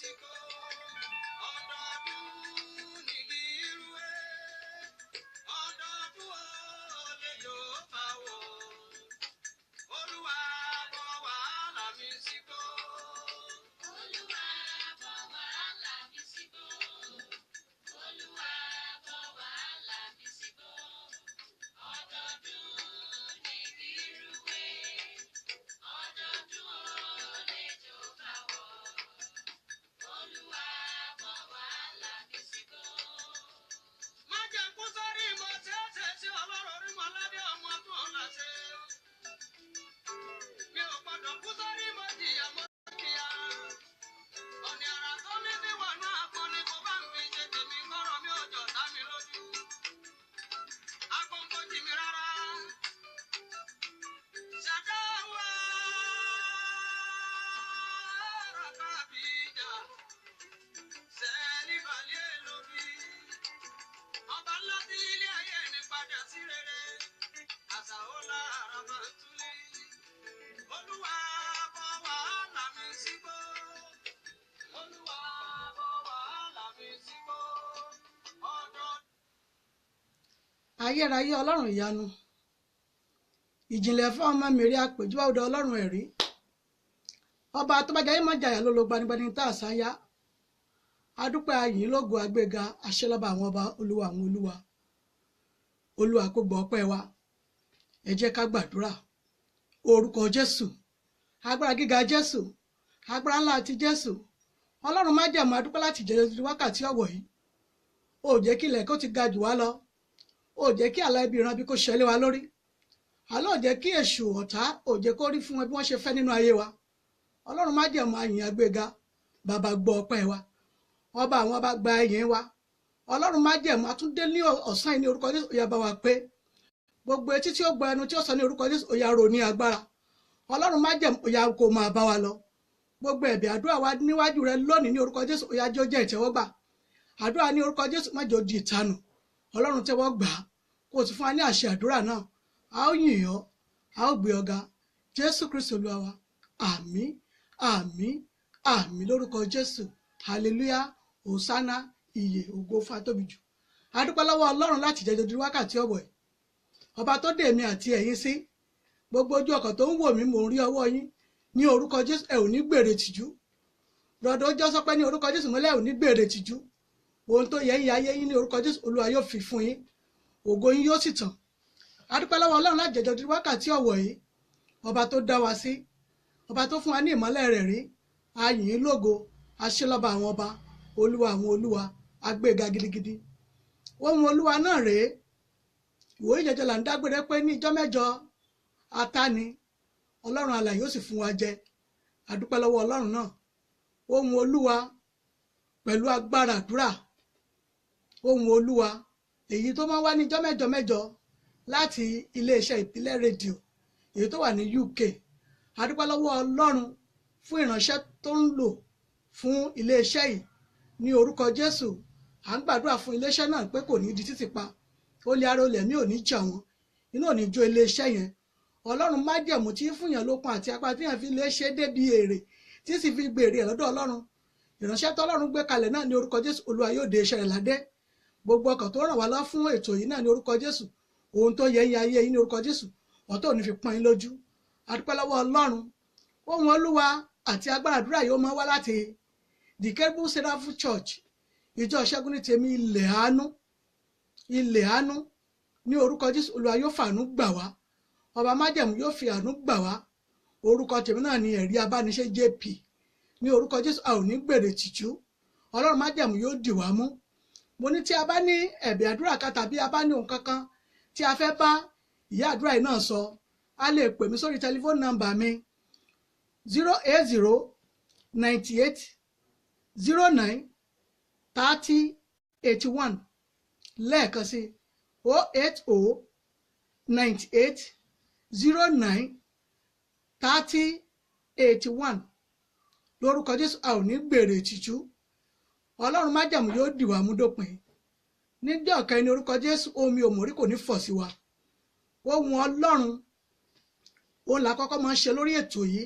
sígbó. Ọdọọdún nìgí irúwé. Ọdọọdún ó lè yóò bá wò. Olúwa bọ̀ wàhálà mi sígbó. Olúwa bọ̀ wàhálà mi sígbó. Olúwa bọ̀ wàhálà mi sígbó. Ọdọọdún ní kírúwé. Ọdọọdún ó lè jó bá wọ̀. Olúwa bọ̀ wàhálà mi sígbó. Má jẹ́ kú sórí mo ṣeéṣe sí ọlọ́run orí mọ́ ládé ọmọ tó ń lọ ṣe. Mi ò gbọ́dọ̀ kú sórí mo jìyà mo jìyà. Ọ̀nì àrà tó ní bí wà náà kọ́ ni kò bá ń fi ṣe tèmi kọ́rọ̀ mi ò jọ dá mi lójú. Agbóngbó jì mí rárá. Ṣàdáwà rákàbíjà. Sẹ́ẹ̀lì balẹ̀ lóbi. Ọba ńlá tí ilé ayé ní padà sí rere. Àṣà ó lára máa ń túlé. Olúwa bọ̀ wàhálà mi sígbó. Olúwa bọ̀ wàhálà mi sígbó. Ọdọ Ayérayé Ọlọ́run ìyanu, ìjìnlẹ̀ fún ọmọ mèrè àpèjúwà ọdọ Ọlọ́run ẹ̀rí, ọba tó bá jayé má jayà ló lo gbanigbani tá a sáyá. Adúpẹ́ ayìn lógo agbéga aṣẹ́lọ́ba àwọn ọba, olúwa àwọn olúwa. Olúwa kó gbọ́ ọpẹ́ wa. Ẹ jẹ́ ká gbàdúrà. Orúkọ Jésù, agbára gíga Jésù, agbára ńlá ti Jésù. Ọlọ́run májẹ̀mú, adúpẹ́ láti jẹ́ wákàtí ọ̀wọ̀ yìí. Ó jẹ́ kí ilẹ̀ kó ti ga jù wá lọ. Ó jẹ́ kí àlá ibi ìran bí kò ṣẹlẹ̀ wa lórí. Àlọ́ ò jẹ́ kí èṣù ọ̀tá ò jẹ́ kó rí fún wọn bí wọ́n ṣe fẹ́ nínú ayé wa. Ọlọ́run májẹ̀mú, ayìn agbéga, bàbá gbọ́ ọpẹ́ wa. Ọba àwọn ọba gba ẹ̀yìn wa. Ọlọ́run májẹ̀mú, atúndé ní ọ̀sán yìí ní orúkọ Jésù, ó yá bá wa pé. Gbogbo etí tí ó gbọ́ ẹnu tí ó sọ ní orúkọ Jésù, ó yá ro ní agbára. Ọlọ́run májẹ̀mú, ó yá kó máa bá wa lọ. Gbogbo ẹ̀bẹ̀ àdúrà wa níwájú rẹ lónìí ní orúkọ Jésù, ó yá jẹ́ ó jẹ́ ìtẹ́wọ́gbà. Àdúrà ní orúkọ Jésù má jẹ́ ó di ìtanù. Ọlọ́run tẹ́wọ́ gbà á, kó o sì fún wa ní àṣẹ àdúrà náà. A ó yìn ọ́, a ó gbé ọ ga. Jésù Kristi Olúwa wa. Àmín, àmín, àmín lórúkọ Jésù. Hallelujah, hosanna, ìyè, ògo fún atóbi jù. A dúpẹ́ lọ́wọ́ Ọlọ́run láti jẹ́ dodo wákàtí ọ̀wọ̀ yìí. Ọba tó dè mí àti ẹ̀yin sí. Gbogbo ojú ọkàn tó ń wò mí, mò ń rí ọwọ́ yín. Ní orúkọ Jésù, ẹ ò ní gbèrè tìjú. Lọ́dọ̀ ó jọ́ sọ pé ní orúkọ Jésù mọ́lẹ̀ ẹ ò ní gbèrè tìjú. Ohun tó yẹ ń yẹ ayé yín ní orúkọ Jésù, Olúwa yóò fi fún yín. Ògo yín yóò sì tàn. A dúpẹ́ lọ́wọ́ Ọlọ́run láti jẹjọ di wákàtí ọ̀wọ̀ yìí. Ọba tó dá wa sí. Ọba tó fún wa ní ìmọ́lẹ̀ rẹ̀ rí. A yìn ín lógo. A ṣe lọ́ba àwọn ọba. Olúwa àwọn olúwa. A gbéga gidigidi. Ohun Olúwa náà rèé. Ìwòye jẹjọ là ń dágbére pé ní ijọ́ mẹ́jọ ata ni Ọlọ́run alààyè yóò sì fún wa jẹ. A dúpẹ́ lọ́wọ́ Ọlọ́run náà. Ohun Olúwa pẹ̀lú agbára àdúrà. Ohun Olúwa èyí tó máa ń wá ní ijọ́ mẹ́jọ mẹ́jọ láti iléeṣẹ́ ìpínlẹ̀ rédíò èyí tó wà ní UK. A dúpẹ́ lọ́wọ́ Ọlọ́run fún ìránṣẹ́ tó ń lò fún iléeṣẹ́ yìí ní orúkọ Jésù. À ń gbàdúrà fún iléeṣẹ́ náà pé kò ní di títì pa. Ó lé ara olè mí ò ní jà wọ́n. Iná ò ní jó iléeṣẹ́ yẹn. Ọlọ́run májẹ̀mú tí ń fúnyàn lókun àti apá tí yàn fi lè ṣe débi èrè tí sì fi gbèrè ẹ̀ lọ́dọ̀ Ọlọ́run. Ìránṣẹ́ tọ́lọ́run gbé kalẹ̀ náà ní orúkọ Jésù, Olúwa yóò dé iṣẹ́ rẹ̀ ládé. Gbogbo ọkàn tó ràn wá lọ fún ètò yìí náà ní orúkọ Jésù. Ohun tó yẹ yín ayé yín ní orúkọ Jésù, ọ̀tọ̀ ò ní fi pọ́n yín lójú. A dúpẹ́ lọ́wọ́ Ọlọ́run. Ohun Olúwa àti agbára àdúrà yóò máa wá láti The Cherubim Seraphim Church, ìjọ Ṣẹ́gun ní tèmi, ilẹ̀ àánú, ilẹ̀ àánú ní orúkọ Jésù, Olúwa yóò fàánú gbà wá. Ọba májẹ̀mú yóò fi àánú gbà wá. Orúkọ tèmi náà ni ẹ̀rí abániṣe JP. Ní orúkọ Jésù, a ò ní gbèrè tìjú. Ọlọ́run májẹ̀mú yóò dì wá mú. Mo ní tí a bá ní ẹ̀bẹ̀ àdúrà kan tàbí a bá ní ohun kankan tí a fẹ́ bá ìyá àdúrà yìí náà sọ, a lè pè mí sórí tẹlifóònù nọ́mbà mi 080 98 09 30 81. Lẹ́ẹ̀kan sí 080 98 09 30 81. Lórúkọ Jésù, a ò ní gbèrè ìtìjú. Ọlọ́run májẹ̀mú yóò dì wá mú dópin. Níjọ́ kẹrin ní orúkọ Jésù, omi òmòrí kò ní fọ̀ sí wa. Ohun Ọlọ́run òun là kọ́kọ́ máa ń ṣe lórí ètò yìí.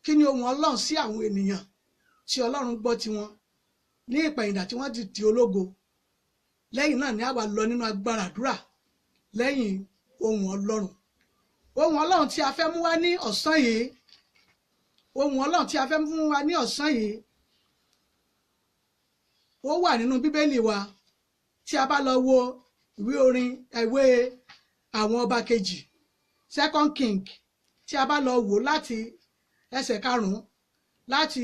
Kí ni ohun Ọlọ́run sí àwọn ènìyàn tí Ọlọ́run gbọ́ tiwọn ní ìpẹ̀yìndà tí wọ́n ti di ológo. Lẹ́yìn náà ni a wà lọ nínú agbára àdúrà lẹ́yìn ohùn Ọlọ́run. Ohùn Ọlọ́run tí a fẹ́ mú wá ní ọ̀sán yìí, ohùn Ọlọ́run tí a fẹ́ mú wá ní ọ̀sán yìí, ó wà nínú Bíbélì wa. Tí a bá lọ wo ìwé orin, ìwé àwọn ọba kejì, Second King, tí a bá lọ wò láti ẹsẹ̀ 5 láti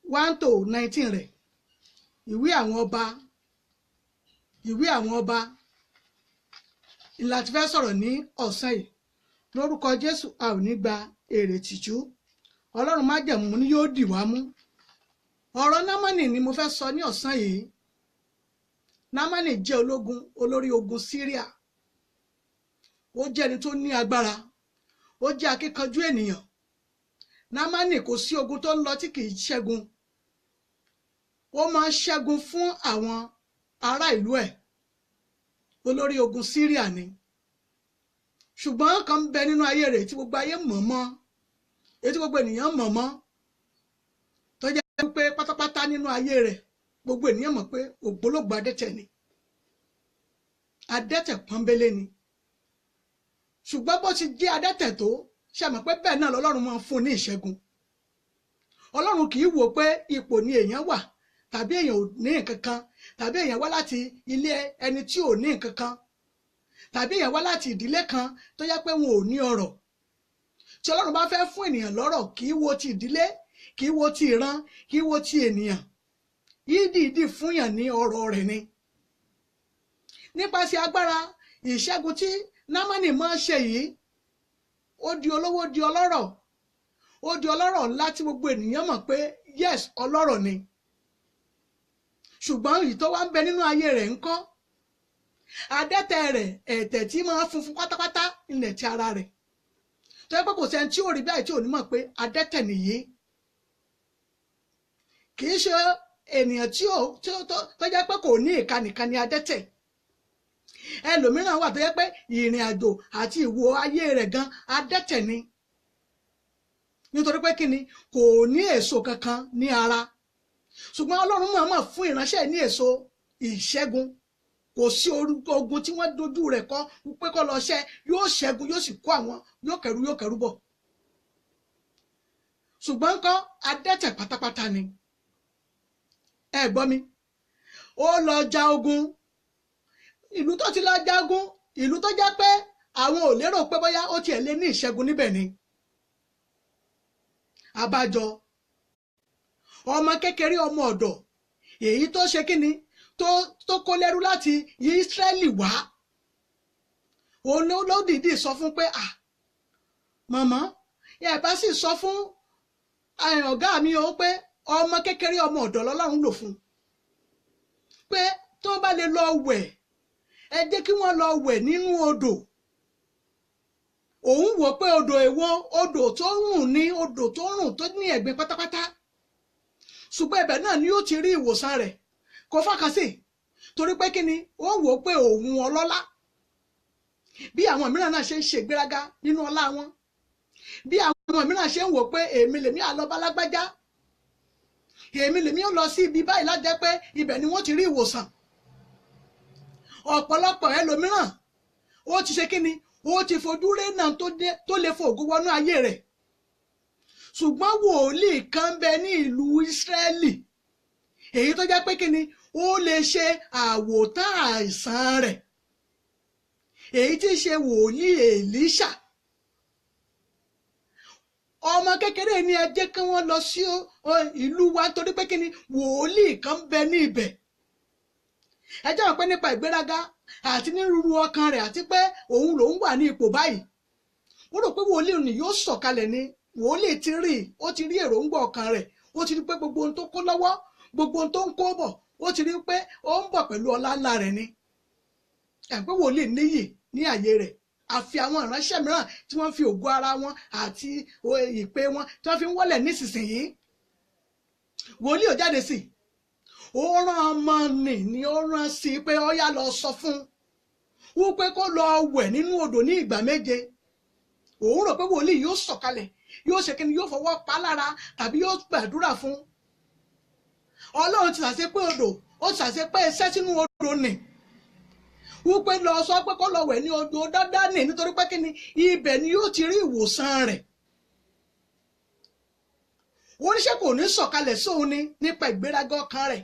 1 to 19 rẹ̀, ìwé àwọn ọba, ìwé àwọn ọba la ti fẹ́ sọ̀rọ̀ ní ọ̀sán yìí. Lórúkọ Jésù, a ò ní gba èrè tìjú. Ọlọ́run májẹ̀mú ni yóò dì wá mú. Ọ̀rọ̀ Námánì ni mo fẹ́ sọ ní ọ̀sán yìí. Námánì jẹ́ ológun, olórí ogun Síríà. Ó jẹ́ ẹni tó ní agbára, ó jẹ́ akíkanjú ènìyàn. Námánì kò sí ogun tó ń lọ tí kì í ṣẹ́gun. Ó máa ń ṣẹ́gun fún àwọn ará ìlú ẹ̀. Olórí ogun Síríà ni. Ṣùgbọ́n kan ń bẹ nínú ayé rẹ̀ tí gbogbo ayé mọ̀ mọ́, èyí tí gbogbo ènìyàn mọ̀ mọ́, tó jẹ́ pé pátápátá nínú ayé rẹ̀ gbogbo ènìyàn mọ̀ pé ògbólógbòó adẹ́tẹ̀ ni, adẹ́tẹ̀ pọ́nbélé ni. Ṣùgbọ́n bó ti jẹ́ adẹ́tẹ̀ tó, ṣe mọ̀ pé bẹ́ẹ̀ náà lọ́lọ́run máa ń fún ní ìṣẹ́gun. Ọlọ́run kì í wò pé ipò ni èèyàn wà, tàbí èèyàn ò ní nǹkan kan, tàbí èèyàn wá láti ilé ẹni tí ò ní nǹkan kan, tàbí èèyàn wá láti ìdílé kan tó jẹ́ pé wọn ò ní ọrọ̀. Tí Ọlọ́run bá fẹ́ fún ènìyàn lọ́rọ̀, kì í wo ti ìdílé, kì í wo ti ìran, kì í wo ti ènìyàn. Yídìídì fúnyàn ní ọrọ̀ rẹ̀ ni. Nípasẹ̀ agbára ìṣẹ́gun tí Námánì máa ń ṣe yìí, ó di olówó, di ọlọ́rọ̀, ó di ọlọ́rọ̀ ńlá tí gbogbo ènìyàn mọ̀ pé yes, ọlọ́rọ̀ ni. Ṣùgbọ́n èyí tó wá ń bẹ nínú ayé rẹ̀ ńkọ́, adẹ́tẹ̀ rẹ̀, ẹ̀tẹ̀ tí máa ń funfun pátápátá ilẹ̀ ti ara rẹ̀, tó yẹ pé kò sẹ́ni tí ò rí báyìí tí ò ní mọ̀ pé adẹ́tẹ̀ nìyí. Kì í ṣe ènìyàn tí ò tó jẹ́ pé kò ní ìka nìkan ni adẹ́tẹ̀. Ẹlòmíràn wà tó jẹ́ pé ìrìn àjò àti ìwò ayé rẹ̀ gan adẹ́tẹ̀ ni, nítorí pé kíni, kò ní èso kankan ní ara. Ṣùgbọ́n Ọlọ́run mọ̀ọ́mọ̀ fún ìránṣẹ́ ní èso ìṣẹ́gun. Kò sí ogun tí wọ́n dojú rẹ̀ kọ pé kó lọ ṣẹ́, yóò ṣẹ́gun, yóò sì kó àwọn, yóò kẹrù, yóò kẹrù bọ̀. Ṣùgbọ́n ńkọ́, adẹ́tẹ̀ pátápátá ni. Ẹ gbọ́ mi, ó lọ ja ogun. Ìlú tó ti lọ jagun, ìlú tó jẹ́ pé àwọn ò lérò pé bóyá ó tiẹ̀ lé ní ìṣẹ́gun níbẹ̀ ni. Àbájọ ọmọ kékeré, ọmọ ọ̀dọ̀, èyí tó ṣe kíni, tó kó lẹ́rú láti Ísírẹ́lì wá, òun ló dìídì sọ fún pé à màmá, ẹ bá sì sọ fún ọ̀gá mi o pé ọmọ kékeré, ọmọ ọ̀dọ̀ lọ́lọ́run lò fún, pé tó bá lè lọ wẹ̀, ẹ jẹ́ kí wọ́n lọ wẹ̀ nínú odò. Òun wò pé odò èwo, odò tó rùn ní, odò tó rùn tó ní ẹ̀gbin pátápátá. Ṣùgbọ́n ibẹ̀ náà ni ó ti rí ìwòsàn rẹ̀. Kò fọkàn sí, torí pé kí ni, ó wò pé òun ọlọ́lá. Bí àwọn mìíràn náà ṣe ń ṣègbéraga nínú ọlá wọn, bí àwọn mìíràn ṣe ń wò pé èmi lèmi àlọ́bá lágbájá, èmi lèmi ó lọ sí ibi báyìí lájẹ́ pé ibẹ̀ ni wọ́n ti rí ìwòsàn. Ọ̀pọ̀lọpọ̀ ẹlòmíràn ó ti ṣe kíni, ó ti fojú rénà tó lè fo ògo wọnú ayé rẹ̀. Ṣùgbọ́n wòlíì kan bẹ ní ìlú Ísírẹ́lì, èyí tó jẹ́ pé kíni, ó lè ṣe àwòtán àìsàn rẹ̀, èyí tí í ṣe wòlíì Èlíṣà. Ọmọ kékeré ni ẹ jẹ́ kí wọ́n lọ sí ìlú wa, torí pé kíni, wòlíì kan bẹ ní ibẹ̀. Ẹ jẹ́ wọ́n pé nípa ìgbéraga àti nírúurú ọkàn rẹ̀, àti pé òun lòún wà ní ipò báyìí, wọ́n rò pé wòlíì ni yóò sọ̀kalẹ̀ ni. Wòlíì ti rí, ó ti rí èròǹgbà ọkàn rẹ̀, ó ti rí pé gbogbo ohun tó kó lọ́wọ́, gbogbo ohun tó ń kó bọ̀, ó ti rí pé ó ń bọ̀ pẹ̀lú ọlá ńlá rẹ̀ ni. Ẹ̀ pé wòlíì níyì ní àyè rẹ̀, àfi àwọn ìránṣẹ́ mìíràn tí wọ́n fi ògo ara wọn àti ìpè wọn tí wọ́n fi ń wọ́lẹ̀ nísinsìnyí. Wòlíì ò jáde sí i, ó rán ọmọ nì ni ó rán sí i pé ó yá lọ sọ fún un wípé kó lọ wẹ̀ nínú odò ní ìgbà méje. Òun rò pé wòlíì yóò sọ̀kalẹ̀ Yóò ṣe kíni? Yóò fọwọ́ pa lára tàbí yóò gbàdúrà fún. Ọlọ́run ti ṣàṣe pé odò, ó ti ṣàṣe pé iṣẹ́ sínú odò nì, wípé lọ sọ pé kó lọ wẹ̀ ní odò Jọ́dánì, nítorí pé kíni, ibẹ̀ ni yóò ti rí ìwòsàn rẹ̀. Oníṣẹ́ kò ní sọ̀kalẹ̀ sóhun ni nípa ìgbéraga ọkàn rẹ̀.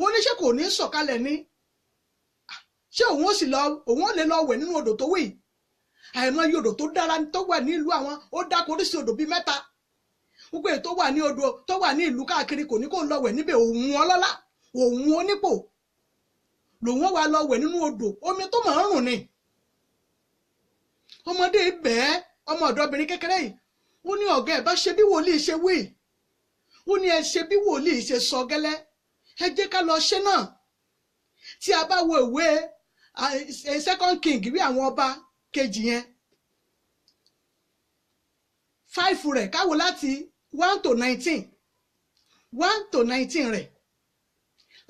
Oníṣẹ́ kò ní sọ̀kalẹ̀ ni, ṣé òun ó sì lọ, òun ó lè lọ wẹ̀ nínú odò tó wì? Àìmọye odò tó dára tó wà ní ìlú àwọn. Ó dáko oríṣi odò bíi 3, wípé tó wà ní odò tó wà ní ìlú káàkiri, kò ní kó lọ wẹ̀ níbẹ̀. Òun ọlọ́lá, òun onípò, lòun wà lọ wẹ̀ nínú odò omi tó máa ń rùn ni. Ọmọdé bẹ́ẹ̀, ọmọ ọ̀dọ́bìnrin kékeré yìí, ó ní ọ̀gá ẹ̀ bá ṣe bí wòlíì ṣe wí, ó ní ẹ ṣe bí wòlíì ṣe sọ gẹ́lẹ́, ẹ jẹ́ ká lọ ṣe náà. Tí a bá wo ìwé Second King, ìwé àwọn ọba kejì yẹn, 5 rẹ̀, káwo láti 1 to 19, 1 to 19 rẹ̀,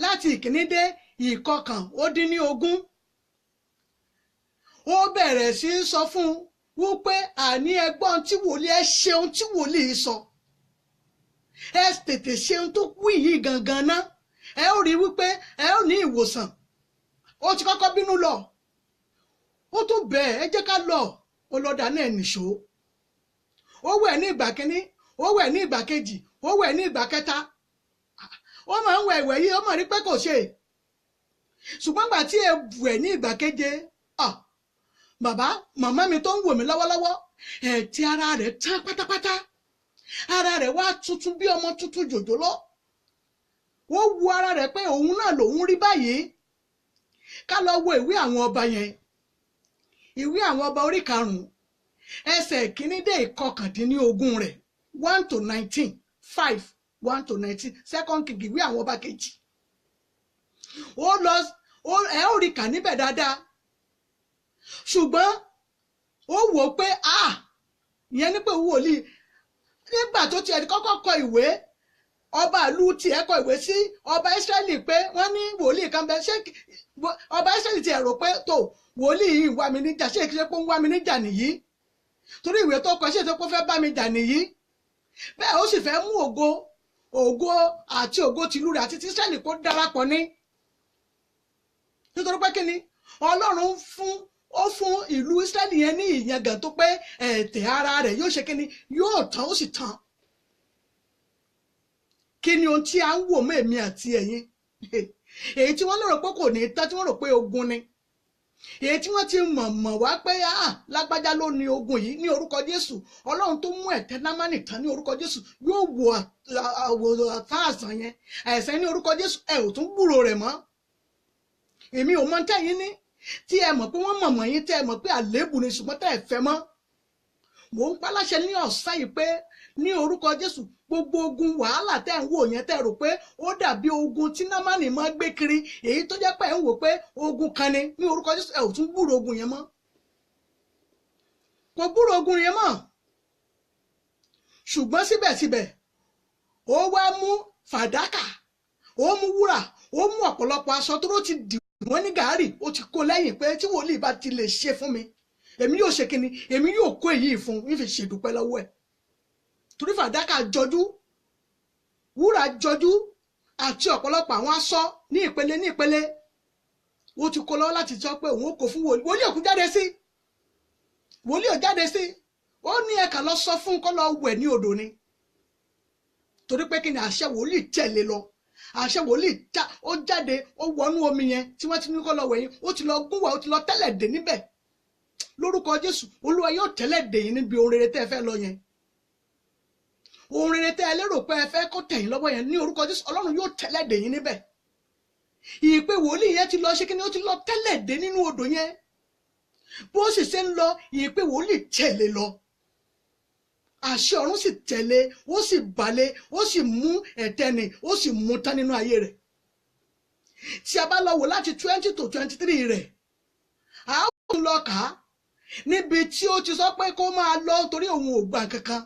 láti 1 dé 19. Ó bẹ̀rẹ̀ sí í sọ fún un wípé àní ẹgbọ́n tí wòlíì, ẹ ṣeun tí wòlíì sọ, ẹ tètè ṣeun tó wí yìí gangan ná, ẹ ó rí wípé ẹ ó ní ìwòsàn. Ó ti kọ́kọ́ bínú lọ, ó tún bẹ̀ ẹ jẹ́ ká lọ. Ó lọ́dà náà nìṣó. Ó wẹ̀ ní ìgbà kínní, ó wẹ̀ ní ìgbà kejì, ó wẹ̀ ní ìgbà kẹta. Ó máa ń wẹ̀ ìwẹ̀ yìí, ó máa rí pé kò ṣe. Ṣùgbọ́n gbà tí ẹ wẹ̀ ní ìgbà keje, bàbá màmá mi tó ń wò mí lọ́wọ́lọ́wọ́, ẹ̀ tí ara rẹ̀ tán pátápátá, ara rẹ̀ wá tuntun bí ọmọ tuntun jòjòló. Ó wu ara rẹ̀ pé òun náà lòun rí báyìí. Ká lọ wo ìwé àwọn ọba yẹn, ìwé àwọn ọba orí 5, ẹsẹ̀ 1 dé 19 rẹ̀, 1 to 19, 5, 1 to 19, Second King, ìwé àwọn ọba kejì. Ó lọ, ẹ ó rí kà níbẹ̀ dáadáa. Ṣùgbọ́n ó wò ó pé ìyẹn ní pé wòlíì nígbà tó tiẹ̀ kọ́kọ́ kọ ìwé, ọba ìlú tiẹ̀ kọ ìwé sí ọba Ísírẹ́lì pé wọ́n ní wòlíì kan bẹ. Ṣé ọba Ísírẹ́lì tiẹ̀ rò pé tó wòlíì yìí ń wá mi níjà? Ṣé kí ṣe pé ń wá mi níjà nìyí? Torí ìwé tó kọ, ṣé ètò pé ó fẹ́ bá mi jà nìyí? Bẹ́ẹ̀ ó sì fẹ́ mú ògo, ògo àti ògo tìlú rẹ̀ àti ti Ísírẹ́lì kó darapọ̀ ní. Nítorí pé kí ni, Ọlọ́run fún, ó fún ìlú Ísírẹ́lì yẹn ní ìyangàn tó pé ẹ̀tẹ̀ ara rẹ̀ yóò ṣe kí ni, yóò tán, ó sì tán. Kí ni ohun tí a ń wò mọ́ èmi àti ẹ̀yin, èyí tí wọ́n lérò pé kò ní tán, tí wọ́n rò pé ogun ni, èyí tí wọ́n ti mọ̀ mọ̀ wá pé lágbájá ló ní ogun yìí? Ní orúkọ Jésù, Ọlọ́run tó mú ẹ̀tẹ́ Námánì tán, ní orúkọ Jésù, yóò wo àtàn àìsàn yẹn, àìsàn ní orúkọ Jésù, ẹ ò tún gbúrò rẹ̀ mọ́. Èmi ò mọ tẹ́yìn ní tí ẹ mọ̀ pé wọ́n mọ̀mọ́ yín, tẹ́ ẹ mọ̀ pé àléébù ni, ṣùgbọ́n tẹ́ ẹ fẹ́ mọ́. Mò ń paláṣẹ ní ọ̀sán yìí pé ní orúkọ Jésù, gbogbo ogun wàhálà tẹ́ ń wò yẹn, tẹ́ rò pé ó dàbí ogun tí Námánì máa gbé kiri, èyí tó jẹ́ pé ẹ̀ ń wò pé ogun kan ni, ní orúkọ Jésù, ẹ ò tún gbúrò ogun yẹn mọ́. Kò gbúrò ogun yẹn mọ́. Ṣùgbọ́n síbẹ̀síbẹ̀, ó wá mú fàdákà, ó mú wúrà, ó mú ọ̀pọ̀lọpọ̀ aṣọ tó ló ti dì wọ́n ní gàárì, ó ti kó lẹ́yìn pé tí wòlíì bá ti lè ṣe fún mi, èmi yóò ṣe kíni, èmi yóò kó èyí fún un fi ṣèdúpẹ́ lọ́wọ́ ẹ̀. Torí fàdákà jọjú, wúrà jọjú, àti ọ̀pọ̀lọpọ̀ àwọn aṣọ ní ìpele ní ìpele, ó ti kó lọ́wọ́ láti sọ pé òun ó kó fún wòlíì. Wòlíì òkú jáde sí, wòlíì ò jáde sí. Ó ní ẹ̀ka lọ sọ fún kó lọ wẹ̀ ní odò ni. Torí pé kíni, àṣẹ wòlíì tẹ̀lé lọ, àṣẹ wòlíì ta, ó jáde, ó wọnú omi yẹn tí wọ́n ti ní kó lọ wẹ̀ yín, ó ti lọ gúnwà, ó ti lọ tẹ́lẹ̀ dé níbẹ̀. Lórúkọ Jésù, Olúwa yóò tẹ́lẹ̀ dè yín níbi ohun rere tẹ́ ẹ fẹ́ lọ yẹn, ohun rere tẹ́ ẹ lérò pé ẹ fẹ́ kó tẹ̀yìn lọ́wọ́ yẹn, ní orúkọ Jésù, Ọlọ́run yóò tẹ́lẹ̀ dè yín níbẹ̀. Ìpè wòlíì yẹn ti lọ ṣe kíni, ó ti lọ tẹ́lẹ̀ dé nínú odò yẹn. Bó sì ṣe ń lọ, ìpè wòlíì tẹ̀lé lọ, àṣẹ ọ̀run sì tẹ̀lé, ó sì balẹ̀, ó sì mú ẹ̀tẹ́ni, ó sì mú tán nínú ayé rẹ̀. Tí a bá lọ wò láti 20 to 23 rẹ̀, a ó tún lọ kà á níbi tí ó ti sọ pé kó máa lọ torí òun ò gbà kankan.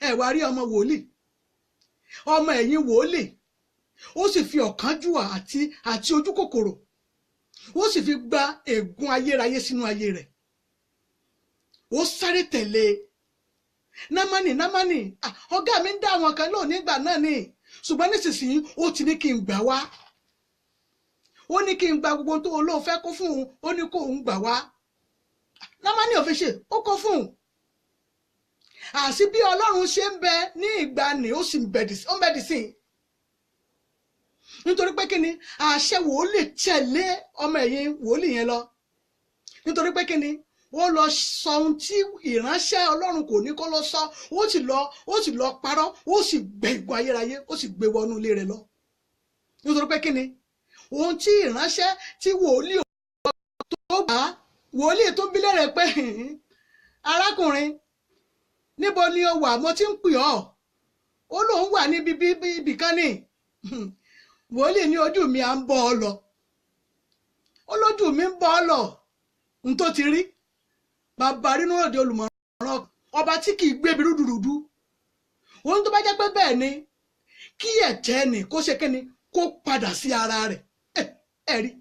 Ẹ wá rí ọmọ wòlíì, ọmọ ẹ̀yìn wòlíì, ó sì fi ọ̀kánjúwà àti ojú kòkòrò, ó sì fi gba ègún ayérayé sínú ayé rẹ̀. Ó sáré tẹ̀lé. Námánì, Námánì, ọ̀gá mi ń dá àwọn kan lóò nígbà náà ni, ṣùgbọ́n nísinsìnyí ó ti ní kí n gbà wá, ó ní kí n gba gbogbo tó olóò fẹ́ kó fún òun, ó ní kó òun gbà wá. Námánì ò fi ṣe, ó kó fún un. Àṣì bí Ọlọ́run ṣe ń bẹ ní ìgbàanì, ó sì ń bẹ dì sí i. Nítorí pé kí ni àṣẹ wòlíì tẹ̀lé ọmọ ẹ̀yìn wòlíì yẹn lọ. Nítorí pé kí ni ó lọ sọ ohun tí ìránṣẹ́ Ọlọ́run kò ní kó lọ sọ, ó sì lọ parọ́, ó sì gbé ìgò ayérayé, ó sì gbé wọnú ilé rẹ̀ lọ. Nítorí pé kí ni ohun tí ìránṣẹ́ tí wòlíì tó gbà á, wòlíì tó bí lérè pé arákùnrin, níbo ni o wà, mo ti ń pè ọ́. Ó lóun wà níbi ibì kan ní. Wòlíì ní ojú mi à ń bọ́ ọ lọ, ó lójú mi ń bọ́ ọ lọ. N tó ti rí bàbá rínú òde olùmọ̀ràn ọba tí kì í gbébi rúdurùdu. Ohun tó bá jẹ́ pé bẹ́ẹ̀ ni, kí ẹ̀tẹ́ ni kó ṣe kíni, kó padà sí ara rẹ̀. Ẹ rí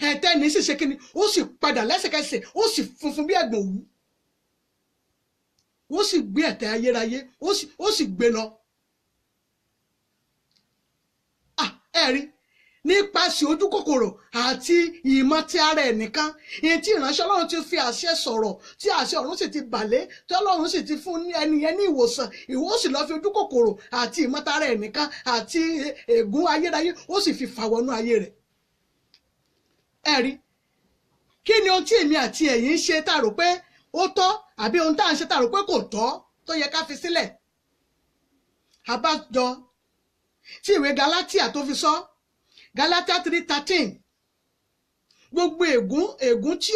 ẹ̀tẹ́ ni sì ṣe kíni, ó sì padà lẹ́sẹ̀kẹsẹ̀, ó sì funfun bí ẹ̀gbọ̀n òwú. Ó sì gbé ẹ̀tẹ́ ayérayé, ó sì gbé lọ. Ẹ rí nípasẹ̀ ojú kòkòrò àti ìmọ̀ ti ara ẹ̀ nìkan, ìyẹn tí ìránṣẹ́ Ọlọ́run ti fi àṣẹ sọ̀rọ̀, tí àṣẹ ọ̀run sì ti bàlé, tí Ọlọ́run sì ti fún ẹni yẹn ní ìwòsàn, ìwọ ó sì lọ fi ojú kòkòrò àti ìmọ̀ ti ara ẹ̀ nìkan àti ègún ayérayé, ó sì fi fà wọnú ayé rẹ̀. Ẹ rí kí ni ohun tí èmi àti ẹ̀yin ń ṣe tá a rò pé ó tọ́, àbí ohun tá à ń ṣe tá a rò pé kò tọ́ tó yẹ ká fi sílẹ̀? Àbájọ tí ìwé Galatia tó fi sọ, Galatia 3:13, gbogbo ègún tí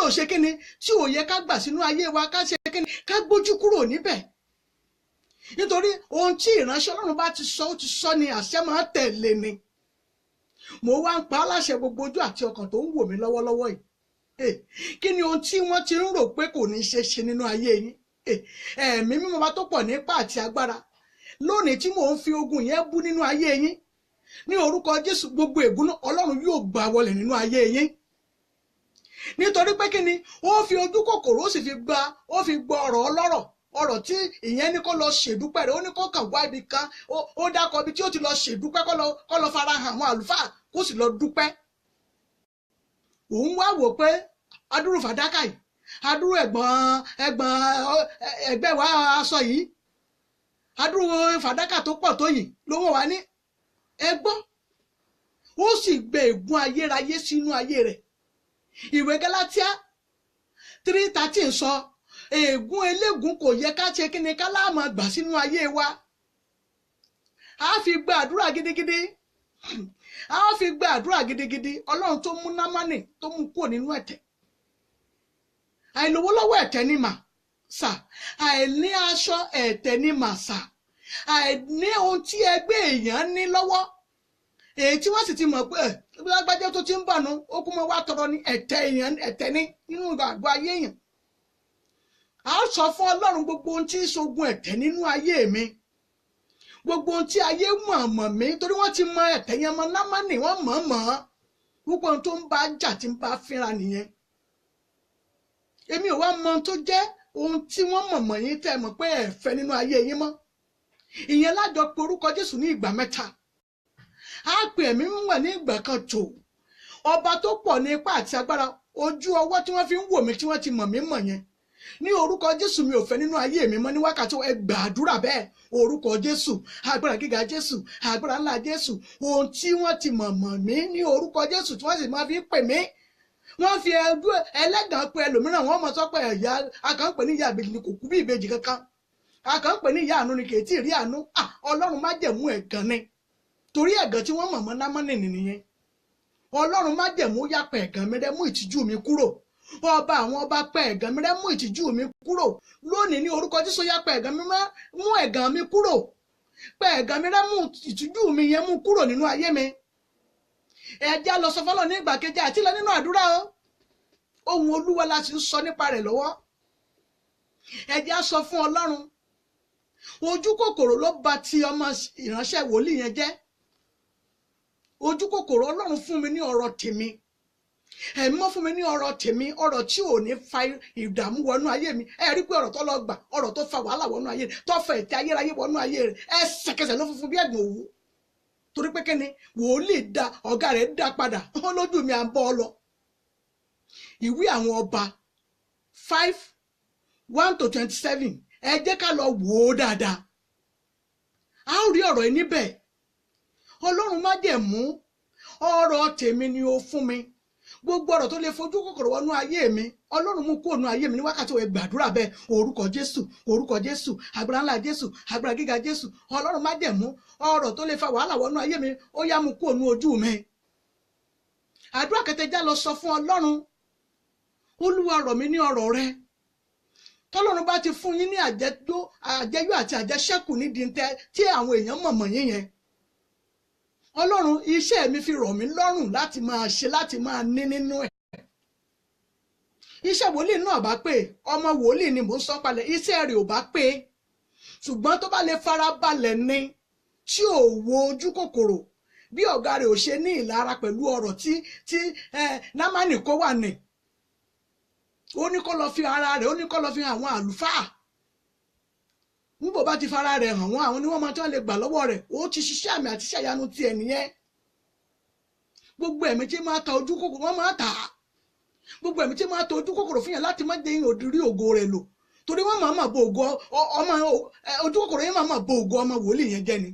ò ṣe kíni, tí ò yẹ ká gbà sínú ayé wa, ká ṣe kíni, ká gbójú kúrò níbẹ̀. Nítorí ohun tí ìránṣẹ́ Ọlọ́run bá ti sọ, ó ti sọ ni, àṣẹ máa tẹ̀lé ni. Mo wá ń pa á láṣẹ gbogbo ojú àti ọkàn tó ń wò mí lọ́wọ́lọ́wọ́ yìí. Kí ni ohun tí wọ́n ti ń rò pé kò ní ṣe ṣe nínú ayé yín? Ẹ̀mí mímọ́ bá tó pọ̀ nípa àti agbára lónìí tí mò ń fi ogun yẹn bú nínú ayé yín, ní orúkọ Jésù, gbogbo ègún náà Ọlọ́run yóò gbà wọlé nínú ayé yín. Nítorí pé kí ni ó fi ojú kòkòrò, ó sì fi gba, ó fi gbọ́ ọ̀rọ̀ ọlọ́rọ̀, ọ̀rọ̀ tí ìyẹn ní kó lọ ṣèdúpẹ́ rẹ̀, ó ní kó kàn wá ibi kan, ó dákọ̀ ibi tí ó ti lọ ṣèdúpẹ́, kó lọ fara hàn àwọn àlùfáà, kó sì lọ dúpẹ́. Òun wá wò pé adúrú fàdákà yìí, adúrú ẹ̀gbọ́n ẹgbẹ́ wa aṣọ yìí, adúrú fàdákà tó pọ̀ tó yìí ló wọ́n wá ní ẹgbọ́n. Ó sì gbé ègún ayérayé sínú ayé rẹ̀. Ìwé Galatia 3:13 sọ, ègún elégún kò yẹ ká ṣe kíni ká láàmú gbà sínú ayé wa. A fi gba àdúrà gidigidi, a fi gba àdúrà gidigidi. Ọlọ́run tó mú Námánì tó mú kúrò nínú ẹ̀tẹ̀, àìlówó lọ́wọ́ ẹ̀tẹ̀ ni mà sà, àìní aṣọ ẹ̀tẹ̀ ni mà sà, àìní ohun tí ẹgbẹ́ èèyàn ní lọ́wọ́, èyí tí wọ́n sì ti mọ̀ pé lágbájá tó ti ń bànú ó kú mọ́ wá tọrọ ní ẹ̀tẹ̀ èèyàn, ẹ̀tẹ̀ ní nínú àgọ́ ayé èèyàn. A sọ fún Ọlọ́run gbogbo ohun tí ń ṣogun ẹ̀tẹ̀ nínú ayé mi, gbogbo ohun tí ayé mọ̀ mí, torí wọ́n ti mọ ẹ̀tẹ̀ yẹn mọ́ Námánì, wọ́n mọ̀ mọ́ púpọ̀ ohun tó ń bá jà tí ń bá fínra nìyẹn. Èmi ò wá mọ ohun tó jẹ́ ohun tí wọ́n mọ̀ yín tẹ́ mọ̀ pé ẹ fẹ́ nínú ayé yín mọ́. Ìyẹn lájọ pé orúkọ Jésù ní ìgbà mẹ́ta. A pè ẹ̀mí mímọ́ ní ìgbà kan tó. Ọba tó pọ̀ ní ipá àti agbára, ojú ọwọ́ tí wọ́n fi ń wò mí tí wọ́n ti mọ̀ mí mọ̀ yẹn. Ní orúkọ Jésù mi ò fẹ́ nínú ayé mi mọ́ ní wákàtí, ẹ gbàdúrà bẹ́ẹ̀. Orúkọ Jésù, agbára gíga Jésù, agbára ńlá Jésù, ohun tí wọ́n ti mọ̀ mọ̀ mí ní orúkọ Jésù tí wọ́n sì máa fi pè mí. Wọ́n fi ẹlẹ́gàn pé ẹlòmíràn, wọ́n mọ̀ sọ pé ẹ̀yà akànpẹ̀ ní ìyá ìbejì ni kò kú bí ìbejì kankan, akànpẹ̀ ní ìyá àánú ni kì í tí ì rí àánú. Ọlọ́run májẹ̀mú ẹ̀gàn ni, torí ẹ̀gàn tí wọ́n mọ̀ mọ́ Námánì nìyẹn. Ọlọ́run májẹ̀mú yàpẹ̀ ẹ̀gàn mi rẹ́, mú ìtìjú mi kúrò. Ọba àwọn ọba pẹ̀ ẹ̀gàn mi rẹ́, mú ìtìjú mi kúrò. Lónìí ní orúkọ Jésù, yàpẹ̀ ẹ̀gàn mi rẹ́, mú ẹ̀gàn mi kúrò. Pẹ̀ ẹ̀gàn mi rẹ́, mú ìtìjú mi yẹn mú kúrò nínú ayé mi. Ẹ já lọ sọ fọ́lọ́ ní ìgbà kejì àti lọ nínú àdúrà o. Ohun Olúwa la sì ń sọ nípa rẹ̀ lọ́wọ́. Ẹ já sọ fún Ọlọ́run. Ojú kòkòrò ló bà ti ọmọ ìránṣẹ́ wòlíì yẹn jẹ́. Ojú kòkòrò, Ọlọ́run fún mi ní ọ̀rọ̀ tèmi. Ẹ̀mí mọ́ fún mi ní ọ̀rọ̀ tèmi, ọ̀rọ̀ tí ò ní fa ìdààmú wọnú ayé mi. Ẹ rí pé ọ̀rọ̀ tó lọ gbà, ọ̀rọ̀ tó fa wàhálà wọnú ayé rẹ̀, tó fa ètè ayérayé wọnú ayé rẹ̀, ẹsẹ̀kẹsẹ̀ ló funfun bí ẹ̀gbọ̀n òwú. Torí pé kíni, wòlíì da ọ̀gá rẹ̀ dá padà, ó lójú mi à ń bọ́ ọ lọ. Ìwé àwọn ọba 5:1 to 27, ẹ jẹ́ ká lọ wò ó dáadáa. A ó rí ọ̀rọ̀ yìí níbẹ̀. Ọlọ́run májẹ̀mú, ọ̀rọ̀ tèmi ni ó fún mi. Gbogbo ọ̀rọ̀ tó lè fojú kòkòrò wọnú ayé mi, Ọlọ́run mú kúrò nú ayé mi ní wákàtí òwe. Gbàdúrà bẹ́ẹ̀. Orúkọ Jésù, orúkọ Jésù, agbára ńlá Jésù, agbára gíga Jésù. Ọlọ́run májẹ̀mú, ọ̀rọ̀ tó lè fa wàhálà wọnú ayé mi, ó yá, mú kúrò nú ojú mi. Àdúrà kẹtẹjá lọ sọ fún Ọlọ́run: Olúwa, rọ̀ mí ní ọ̀rọ̀ rẹ. Tọ́lọ́run bá ti fún yín ní àjẹyó àti àjẹṣẹ́kù nídìí tẹ tí àwọn èèyàn mọ̀mọ̀ yín yẹn, Ọlọ́run, iṣẹ́ mi fi rọ̀ mí lọ́rùn láti máa ṣe, láti máa ní nínú ẹ̀. Iṣẹ́ wòlíì náà bá pé ọmọ wòlíì ni mò ń sọ palẹ̀, iṣẹ́ rẹ̀ ò bá pé, ṣùgbọ́n tó bá lè fara balẹ̀ ni, tí ò wo ojú kòkòrò, bí ọ̀gá rẹ̀ ò ṣe ní ìlara pẹ̀lú ọ̀rọ̀ tí Námánì kó wà ní, ó ní kó lọ fi ara rẹ̀, ó ní kó lọ fi hàn àwọn àlùfáà. Níbo bá ti fara rẹ̀ hàn wọ́n, àwọn ni wọ́n máa tí wọ́n lè gbà lọ́wọ́ rẹ̀. Ó ti ṣiṣẹ́ àmì àti iṣẹ́ ìyanu tiẹ̀ nìyẹn. Gbogbo ẹ̀mí tí máa ta ojú kòkòrò, wọ́n máa tà á. Gbogbo ẹ̀mí tí máa ta ojú kòkòrò fún yàn láti má jẹ́ òdìrí ògo rẹ̀ lò, torí wọ́n máa máa bo ògo ọmọ, ojú kòkòrò yẹn máa máa bo ògo ọmọ wòlíì yẹn jẹ́ ni.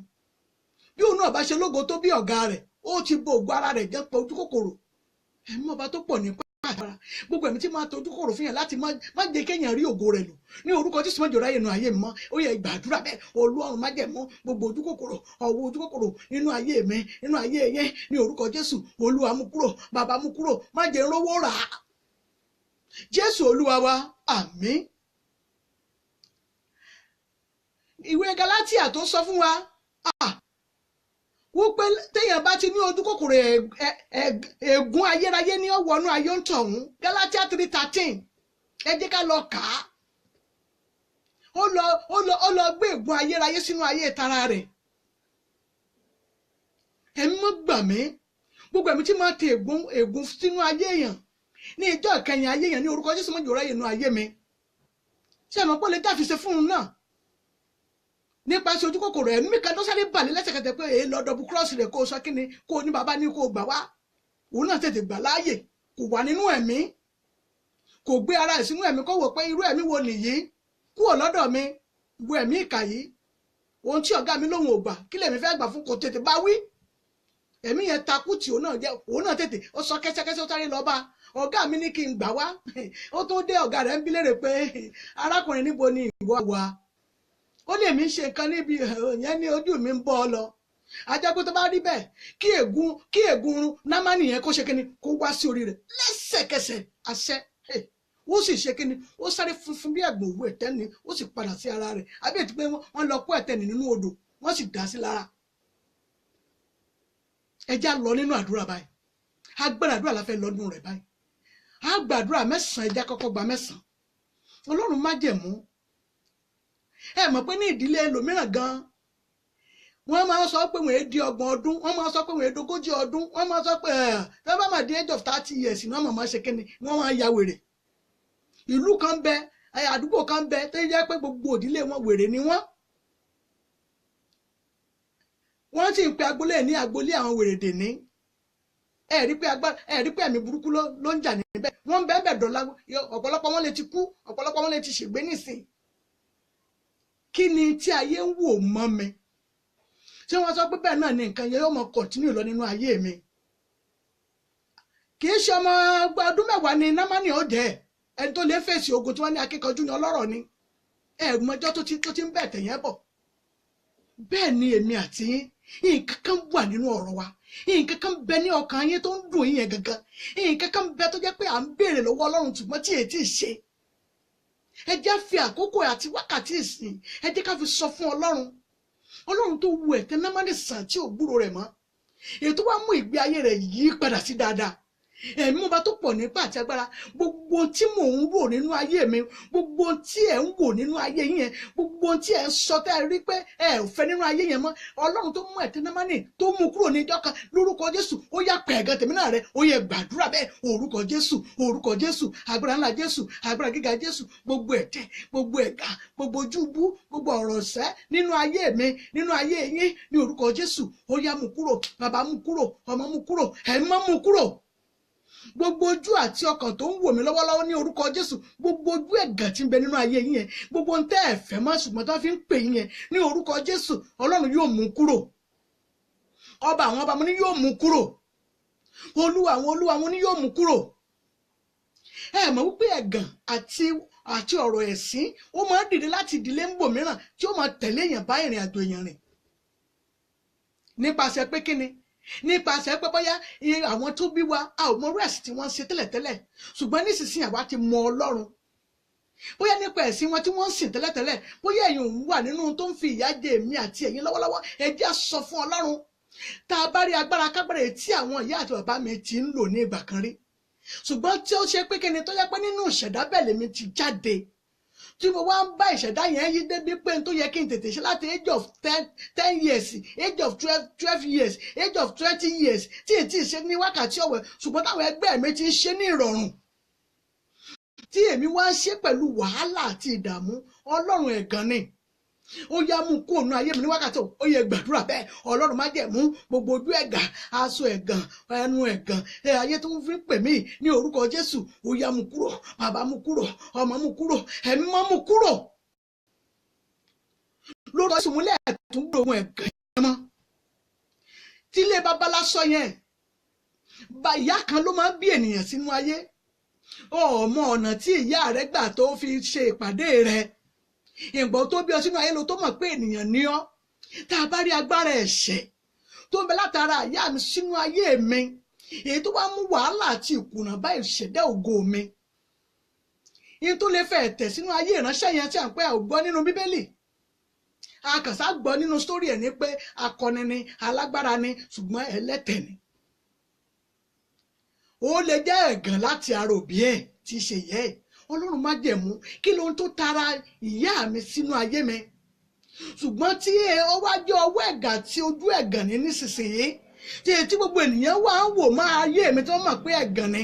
Bí òun náà bá ṣe lógo tó bí ọ̀gá rẹ̀, ó ti bo ògo ara rẹ̀ jẹ́ pé ojú kòkòrò. Ẹ̀mí ọba tó pọ̀ nípa àgbára, gbogbo ẹ̀mí tí máa tọ́jú kòrò fún yàn láti má jẹ́ kéèyàn rí ògo rẹ̀ lò, ní orúkọ Jésù, má jẹ́ ráyè nù ayé mi mọ́. Ó yẹ gbàdúrà bẹ́ẹ̀. Ọlọ́run májẹ̀mú, gbogbo ojú kòkòrò, ọwọ́ ojú kòkòrò nínú ayé mi, nínú ayé yẹn, ní orúkọ Jésù, Olúwa, mú kúrò. Bàbá, mú kúrò, má jẹ́ rówó rà á. Jésù Olúwa wa, àmín. Ìwé Galatia tó sọ fún wa wípé téèyàn bá ti ní ojú kòkòrò, ègún ayérayé ní ọ̀wọ́nú ayé ń tọ̀hún. Galatia 3:13, ẹ jẹ́ ká lọ kà á. Ó lọ gbé ègún ayérayé sínú ayé tara rẹ̀. Ẹ̀mí mọ́ gbà mí. Gbogbo ẹ̀mí tí máa tẹ ègún sínú ayé èèyàn ní ìjọ ìkẹyìn ayé èèyàn, ní orúkọ Jésù, mọ́jọ́ ráyè nínú ayé mi. Ṣé ẹ mọ̀ pé ó lè dáfíṣe fún un náà nípasẹ̀ ojú kòkòrò? Ẹ̀mí kan tó sáré balẹ̀ lẹ́sẹ̀kẹsẹ̀ pé èyí lọ double cross rẹ̀, kó o sọ kíni, kó o ní bàbá ní kó o gbà wá. Òun náà tètè gbà láàyè, kò wà nínú ẹ̀mí, kò gbé ara ẹ̀ sínú ẹ̀mí, kó wò pé irú ẹ̀mí wo nìyí, kúrò lọ́dọ̀ mi, ìwọ ẹ̀mí ìkà yìí. Ohun tí ọ̀gá mi lóhùn ò gbà, kí lèmi fẹ́ gbà fún? Kò tètè bá wí. Ẹ̀mí yẹn takú tí òun náà jẹ́, òun náà tètè ó sọ kẹ́sẹ́kẹ́sẹ́, ó sáré lọ bá ọ̀gá mi ní kí n gbà wá. Ó tún dé, ọ̀gá rẹ̀ ń bí léèrè pé, "Arákùnrin, níbo ni ìwọ wà?" Ó lè mí ṣe nǹkan níbi yẹn ní ojú mi ń bọ́ ọ lọ. Ajápé tó bá rí bẹ́ẹ̀, kí ègún Námánì yẹn kó ṣe kíni, kó wá sí orí rẹ̀ lẹ́sẹ̀kẹsẹ̀. Àṣẹ ó sì ṣe kíni, ó sáré funfun bí ẹ̀gbọ̀n òwú ẹ̀tẹ́ ni, ó sì padà sí ara rẹ̀. Àbí ètí pé wọ́n lọ kó ẹ̀tẹ́ nì nínú odò, wọ́n sì dá sí lára. Ẹ já lọ nínú àdúrà báyìí. Agbára àdúrà la fẹ́ lọ́dún rẹ̀ báyìí. A gbàdúrà 9. Ẹ já kọ́kọ́ gba 9. Ọlọ́run májẹ̀mú, ẹ mọ̀ pé ní ìdílé ẹlòmíràn gan, wọ́n máa ń sọ pé wọ́n di 30 ọdún, wọ́n máa ń sọ pé wọ́n 40 ọdún, wọ́n máa ń sọ pé ẹ̀ tẹ́ bá máa di age of 30 years ní wọ́n máa ṣe kíni, wọ́n máa ya wèrè. Ìlú kan bẹ, àdúgbò kan bẹ tó yẹ pé gbogbo òdílé wọn, wèrè ni wọ́n. Wọ́n sì ń pe agboolé ní agboolé àwọn wèrè dèní. Ẹ rí pé agbára, ẹ rí pé ẹ̀mí burúkú ló ń jà níbẹ̀. Wọ́n ń bẹ́ẹ̀ bẹ́ẹ̀ dọ̀la. Ọ̀pọ̀lọpọ̀ wọn lè ti kú, ọ̀pọ̀lọpọ̀ wọn lè ti ṣègbé nísìn. Kí ni tí ayé ń wò mọ́ mi? Ṣé wọ́n sọ pé bẹ́ẹ̀ náà ni nǹkan yẹn yóò mọ continue lọ nínú ayé mi? Kì í ṣe ọmọ ọdún 10 ni Námánì ó jẹ́ ẹni tó lè fèsì ogun tí wọ́n ní akíkanjú ni, ọlọ́rọ̀ ni. Ẹ̀rù mọ́jọ́ tó ti ń bẹ̀ tẹ̀yẹ́ bọ̀. Bẹ́ẹ̀ ni èmi àti yín, nǹkan kan wà nínú ọ̀rọ̀ wa, nǹkan kan bẹ ní ọkàn yín tó ń dùn yín yẹn gangan, nǹkan kan bẹ tó jẹ́ pé à ń béèrè lọ́wọ́ Ọlọ́run ṣùgbọ́n tí èyí tí ì ṣe. Ẹ jẹ́ fi àkókò àti wákàtí ìsìn, ẹ jẹ́ ká fi sọ fún Ọlọ́run. Ọlọ́run tó wu ẹ̀tẹ́ Námánì sàn tí ò gbúrò rẹ̀ mọ́, èyí tó wá mú ìgbé ayé rẹ̀ yí padà sí dáadáa. Ẹ̀mí ọba tó pọ̀ nípa àti agbára, gbogbo tí mò ń wò nínú ayé mi, gbogbo tí ẹ̀ ń wò nínú ayé yín yẹn, gbogbo tí ẹ̀ ń sọ tẹ́ ẹ rí pé ẹ ò fẹ́ nínú ayé yẹn mọ́, Ọlọ́run tó mú ẹ̀tẹ́ Námánì tó mú kúrò ní ìjọ kan lórúkọ Jésù, ó yá pẹ̀gàn tèmi náà rẹ, ó yẹ gbàdúrà bẹ́ẹ̀. Orúkọ Jésù, orúkọ Jésù, agbára ńlá Jésù, agbára gíga Jésù, gbogbo ẹ̀tẹ́, gbogbo ẹ̀gà, gbogbo ojúbú, gbogbo ọ̀rọ̀ ọ̀sẹ́ nínú ayé mi, nínú ayé yín, ní orúkọ Jésù, ó yá mú kúrò, bàbá mú kúrò, ọmọ mú kúrò, ẹ̀mọ́ mú kúrò. Gbogbo ojú àti ọkàn tó ń wò mí lọ́wọ́lọ́wọ́ ní orúkọ Jésù, gbogbo ojú ẹ̀gàn tí ń bẹ nínú ayé yín yẹn, gbogbo ohun tẹ́ ẹ fẹ́ mọ́ ṣùgbọ́n tó fi ń pè yín yẹn ní orúkọ Jésù, Ọlọ́run yóò mú kúrò. Ọba àwọn ọba mo ní yóò mú kúrò. Olúwa àwọn olúwa mo ní yóò mú kúrò. Ẹ mọ̀ wípé ẹ̀gàn àti ọ̀rọ̀ ẹ̀sín ó máa ń dìde láti ìdílé ń bò mìíràn tí ó máa tẹ̀lé èèyàn bá ìrìn àjò èèyàn rìn. Nípasẹ̀ pé kíni? Nípasẹ̀ pé bóyá àwọn tó bí wa a ò mọrú ẹ̀sìn tí wọ́n ń ṣe tẹ́lẹ̀tẹ́lẹ̀, ṣùgbọ́n nísinsìnyí àwa ti mọ Ọlọ́run. Bóyá nípa ẹ̀sìn wọn tí wọ́n ń sìn tẹ́lẹ̀tẹ́lẹ̀, bóyá ẹ̀yin òun wà nínú tó ń fi ìyà jẹ èmi àti ẹ̀yin lọ́wọ́lọ́wọ́, ẹ jẹ́ á sọ fún Ọlọ́run. Tá a bá rí agbára kágbára èyí tí àwọn ìyá àti bàbá mi ti ń lò ní ìgbà kan rí, ṣùgbọ́n tí ó ṣe pé kíni tó yẹ pé nínú ìṣẹ̀dá bẹ́ẹ̀ lèmi ti jáde, tí mo wá ń bá ìṣẹ̀dá yẹn yí débi pé n tó yẹ kí n tètè ṣe láti age of 10 years, age of 12 years, age of 20 years, tí èyí tí ṣe ní wákàtí ọ̀wẹ̀, ṣùgbọ́n táwọn ẹgbẹ́ mi ti ń ṣe ní ìrọ̀rùn, tí èmi wá ń ṣe pẹ̀lú wàhálà àti ìdààmú, Ọlọ́run ẹ̀gàn ni. Ó yá mú kó ònú ayé mi ní wákàtí, ó yẹ gbàdúrà bẹ́ẹ̀. Ọlọ́run má jẹ̀mú gbogbo ojú ẹ̀gàn, aṣọ ẹ̀gàn, ẹnu ẹ̀gàn, ayé tó ń fi pè mí ní orúkọ Jésù, ó yá mú kúrò, bàbá mú kúrò, ọmọ mú kúrò, ẹ̀mí mọ́ mú kúrò. Lórúkọ Jésù múlẹ̀ tún gbòòrò ẹ̀gàn yẹn mọ́. Tílé babalá sọ yẹn, ìyá kan ló máa ń bí ènìyàn sínú ayé. Ọmọ ọ̀nà tí ìyá rẹ̀ gbà tó fi ṣe ìpàdé rẹ̀, ìgbọ́n tó bí ọ sínú ayé ló tó mọ̀ pé ènìyàn ní ọ́. Tá a bá rí agbára ẹ̀ṣẹ̀ tó ń bẹ látara ìyá mi sínú ayé mi, èyí tó wá mú wàhálà àti ìkùnà bá ìṣẹ̀dá ògo mi, èyí tó lè fẹ́ tẹ̀ sínú ayé ìránṣẹ́ yẹn tí à ń pẹ́ ò gbọ́ nínú Bíbélì, a kàn sá gbọ́ nínú sórí ẹ̀ ní pé akọni ni, alágbára ni, ṣùgbọ́n ẹlẹ́tẹ̀ ni. Ó lè jẹ́ ẹ̀gàn láti ara òbí ẹ̀ tí í ṣe ìyá ẹ̀. Ọlọ́run má jẹ̀mú kí lóhun tó tara ìyá mi sínú ayé mi, ṣùgbọ́n tí ó wá jẹ́ ọwọ́ ẹ̀gàn àti ojú ẹ̀gàn ní nísinsìnyí, tí gbogbo ènìyàn wà ń wò máa ayé mi tí wọ́n mọ̀ pé ẹ̀gàn ni.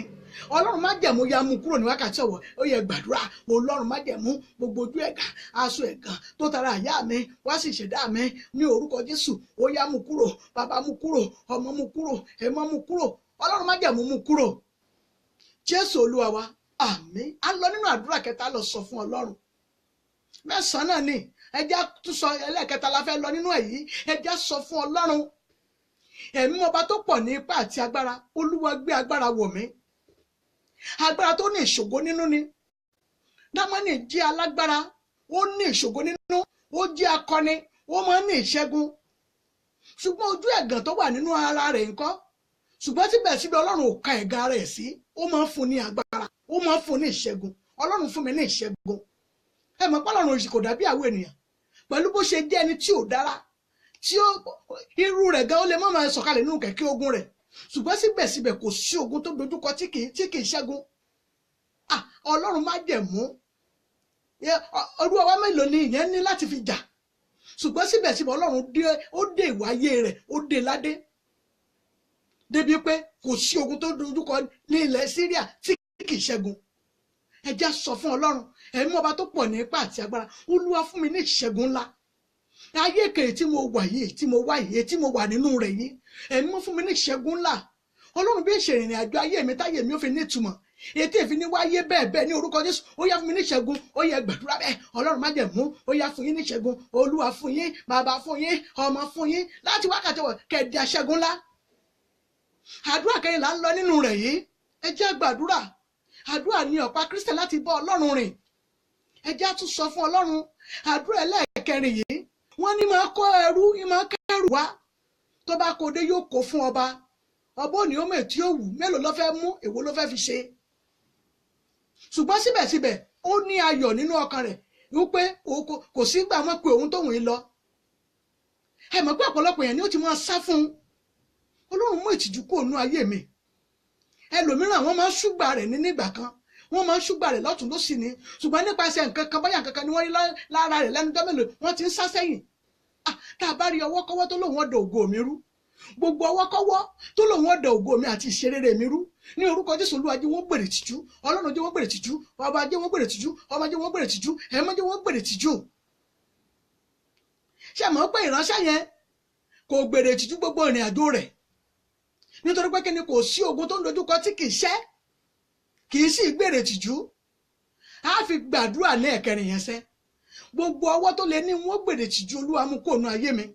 Ọlọ́run má jẹ̀mú ya mú kúrò ní wákàtí ọ̀wọ̀, ó yẹ gbàdúrà. Ọlọ́run má jẹ̀mú gbogbo ojú ẹ̀gàn, aṣọ ẹ̀gàn tó tara ìyá mi wá sí ìṣẹ̀dá mi ní orúkọ Jésù, ó yá mú kúrò, bàbá mú kúrò, ọmọ mú kúrò, ẹ̀mọ́ mú kúrò, Ọlọ́run má jẹ̀mú mú kúrò. Jésù Olúwa wa, àmín. A lọ nínú àdúrà kẹta, lọ sọ fún Ọlọ́run. Mẹ́sàn-án náà ni ẹjẹ́ tún sọ, ẹlẹ́ẹ̀kẹta la fẹ́ lọ nínú èyí. Ẹjẹ́ sọ fún Ọlọ́run. Ẹ̀mí ọba tó pọ̀ ní ipá àti agbára, Olúwa gbé agbára wọ̀ mí. Agbára tó ní ìṣògo nínú ni. Námánì jẹ́ alágbára, ó ní ìṣògo nínú, ó jẹ́ akọni, ó máa ń ní ìṣẹ́gun. Ṣùgbọ́n ojú ẹ̀gàn tó wà nínú ara rẹ̀ ńkọ́? Ṣùgbọ́n síbẹ̀síbẹ̀ Ọlọ́run ò ka ẹ̀gàn ara ẹ̀ sí, ó máa ń fún ní agbára, ó máa ń fún ní ìṣẹ́gun. Ọlọ́run fún mi ní ìṣẹ́gun. Ẹ mọ̀ pé Ọlọ́run kò dàbí àwọn ènìyàn. Pẹ̀lú bó ṣe jẹ́ ẹni tí ò dára, tí ó irú rẹ̀ gan ó lè má máa sọ̀kalẹ̀ nínú kẹ̀kẹ́ ogun rẹ̀. Ṣùgbọ́n síbẹ̀síbẹ̀ kò sí ogun tó dojúkọ tí kìí ṣẹ́gun. Ọlọ́run má jẹ̀mú. Irú ọwọ́ mélòó ni ìyẹn ní láti fi jà? Ṣùgbọ́n síbẹ̀síbẹ̀ Ọlọ́run ó dé ìwáyé rẹ̀, ó dé ládé. Débi pé kò sí ogun tó dojúkọ ní ilẹ̀ Síríà tí kìí ṣẹ́gun. Ẹ jẹ́ sọ fún Ọlọ́run. Ẹ̀mí ọba tó pọ̀ ní ipá àti agbára, Olúwa fún mi ní ìṣẹ́gun ńlá. Ayé kèrè tí mo wà yìí, tí mo wà yìí, tí mo wà nínú rẹ̀ yìí, ẹ̀mí mọ́ fún mi ní ìṣẹ́gun ńlá. Ọlọ́run bí ìṣe ìrìn àjò ayé mi táyé mi ó fi ní ìtumọ̀, ètò ìfi ní wáyé bẹ́ẹ̀ bẹ́ẹ̀ ní orúkọ Jésù, ó yá fún mi ní ìṣẹ́gun, ó yẹ gbàdúrà bẹ́ẹ̀. Ọlọ́run má jẹ̀mú, ó yá fún yín ní ìṣẹ́gun, Olúwa fún yín, bàbá fún yín, ọmọ fún yín, láti wákàtí wọ̀ kẹ̀dí aṣẹ́gun ńlá. Àdúrà kẹrin là ń lọ nínú rẹ̀ yìí. Ẹ jẹ́ gbàdúrà. Àdúrà ni ọ̀pá Kírísítẹ̀ láti bá Ọlọ́run rìn. Ẹ jẹ́ á tún sọ fún Ọlọ́run. Àdúrà ẹlẹ́ẹ̀kẹrin yìí, wọ́n ní máa kó ẹrú, ní máa kẹ́rù wá. Tó bá kó dé yóò kó fún ọba. Ọba ò ní ó mọ̀ tí ó wù, mélòó ló fẹ́ mú, èwo ló fẹ́ fi ṣe. Ṣùgbọ́n síbẹ̀síbẹ̀, ó ní ayọ̀ nínú ọkàn rẹ̀ wípé kò sí gbà wọ́n pé òun tóun yìí lọ. Ẹ mọ̀ pé ọ̀pọ̀lọpọ̀ èèyàn ni ó ti máa sá fún un. Ọlọ́run mú ìtìjú kúrò nínú ayé mi. Ẹlòmíràn wọ́n máa ń ṣúgbà rẹ̀ ní nígbà kan, wọ́n máa ń ṣúgbà rẹ̀ lọ́tún lósì ni, ṣùgbọ́n nípasẹ̀ nǹkan kan báyà nǹkan kan ni wọ́n rí lára rẹ̀ lẹ́nu ọjọ́ mélòó, wọ́n ti ń sá sẹ́yìn. Tá a bá rí ọwọ́kọ́wọ́ tó lòun ọ̀dọ̀ ògo mi rú, gbogbo ọwọ́kọ́wọ́ tó lòun ọ̀dọ̀ ògo mi àti ìṣerere mi rú, ní orúkọ Jésù Olúwa jẹ́ wọ́n gbèrè tìjú, Ọlọ́run jẹ́ wọ́n gbèrè tìjú, ọba jẹ́ wọ́n gbèrè tìjú, ọmọ jẹ́ wọ́n gbèrè tìjú, ẹ̀mọ́ jẹ́ wọ́n gbèrè tìjú. Ṣé mọ̀ pé ìránṣẹ́ yẹn kò gbèrè tìjú gbogbo ìrìn àjò rẹ̀, nítorí pé kí ni, kò sí ogun tó ń dojúkọ tí kì í ṣẹ́, kì í sì gbèrè tìjú. A fi gbàdúrà ní ẹ̀kẹrin yẹn sẹ́, gbogbo ọwọ́ tó lè ní wọ́n gbèrè tìjú, Olúwa mú kó nu ayé mi.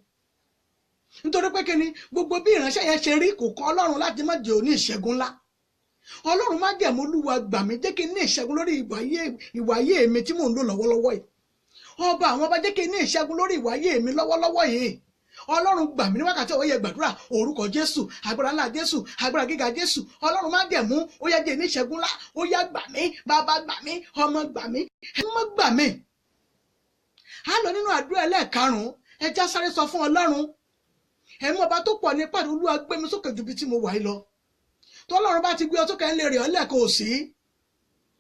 Nítorí pé kí ni, gbogbo bí ìránṣẹ́ yẹn ṣe rí kò kọ́ Ọlọ́run láti má jẹ́ òní ìṣẹ́gun ńlá. Ọlọ́run má jẹ̀mú, Olúwa gbà mí, jẹ́ kí n ní ìṣẹ́gun lórí ìwà ayé mi tí mò ń lò lọ́wọ́lọ́wọ́ yìí. Ọba àwọn ọba, jẹ́ kí n ní ìṣẹ́gun lórí ìwà ayé mi lọ́wọ́lọ́wọ́ yìí. Ọlọ́run gbà mí ní wákàtí ọ̀wọ́ yẹ gbàdúrà. Orúkọ Jésù, agbára ńlá Jésù, agbára gíga Jésù, Ọlọ́run má jẹ̀mú, ó yá jẹ́ ní ìṣẹ́gun ńlá, ó yá gbà mí, bàbá gbà mí, ọmọ gbà mí, ẹ̀mọ́ gbà mí. A lọ nínú àdúrà ẹlẹ́ẹ̀karùn-ún, ẹ já sáré sọ fún Ọlọ́run. Ẹ̀mí ọba tó pọ̀ ní pàdé, Olúwa gbé mi sókè ju ibi tí mo wà yìí lọ. Tọ́lọ́run bá ti gbé ọ sókè, ń lè rè ọ́ lẹ́ẹ̀kan ò sí.